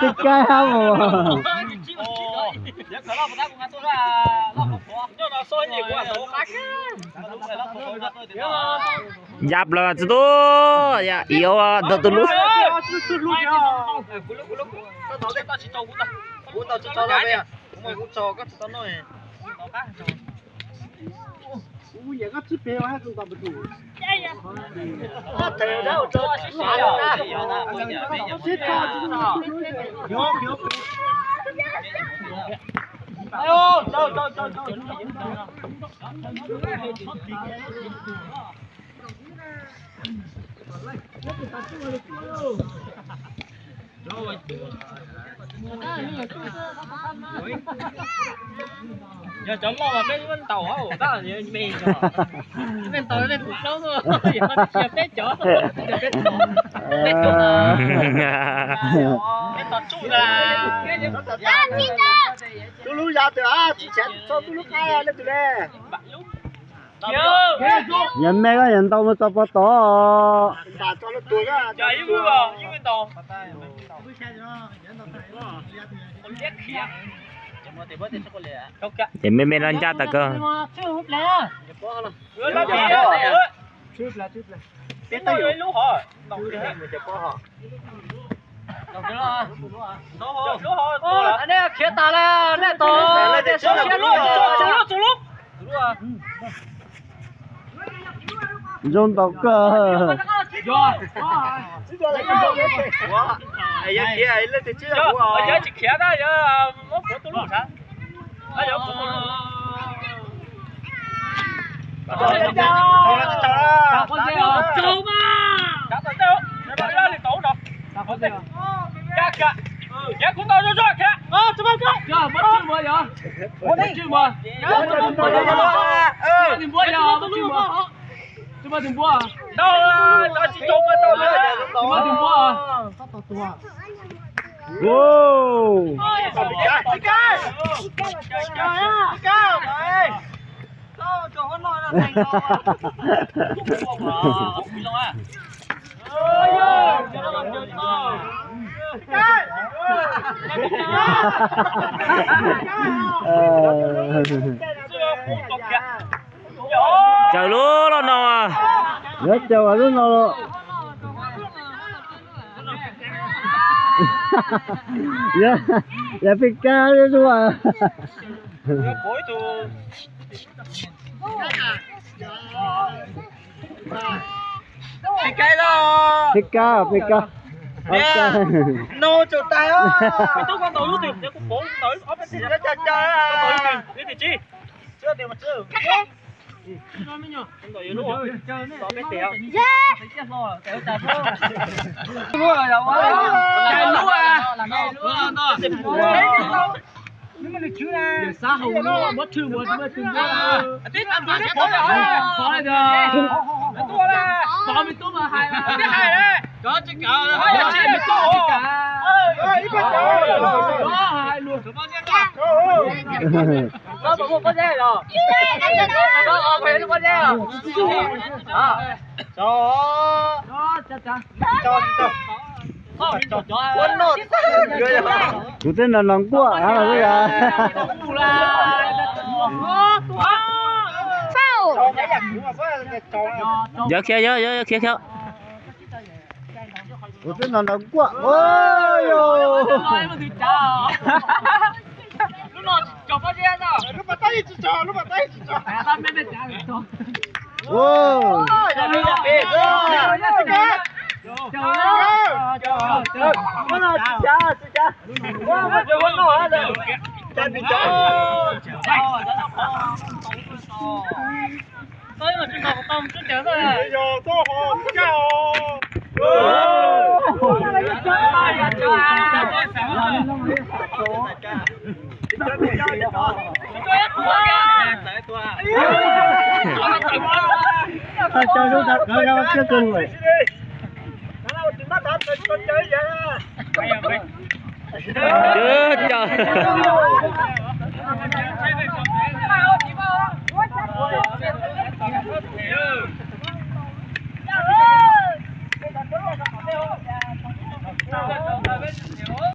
Tib kaib hab mus. Yab plaws tsis tub, yam iv ntawm tus lub. Yog cov loj mas peb ntaus hauv tab me, peb ntaus peb tus plaub xwb, yog peb cov, peb tus, peb tus tsuj na. Tub lub yav twg tsis tshua tub lub qab leej twg le. Yog me koj yog ntau mus txog pov tod. Ces me me no ncaj tas kawg. Khiav tas lawm, nej tos, nej sawv siab lub, txog lub, txog lub. Zoo ntaus kawg. Yog tsis khiav na, yog muab kuv tus lub sav. Caws lub los no. Yuav caws lub no los. Yog peb kab zuj. Peb kab, peb kab. No tsaum tais. Xav hauv no muab thwj mus, muab thwj mus. Pov me tub mas hais, cov tsis kav, tsis kav, cov hais lus. Kuv twb nrog nrog nkuaj. Yog khiav, yog, yog khiav, khiav. Kuv twb nrog nrog nkuaj. Cov zoo tau kov rau kiab tuag lawm. Cov zoo tau.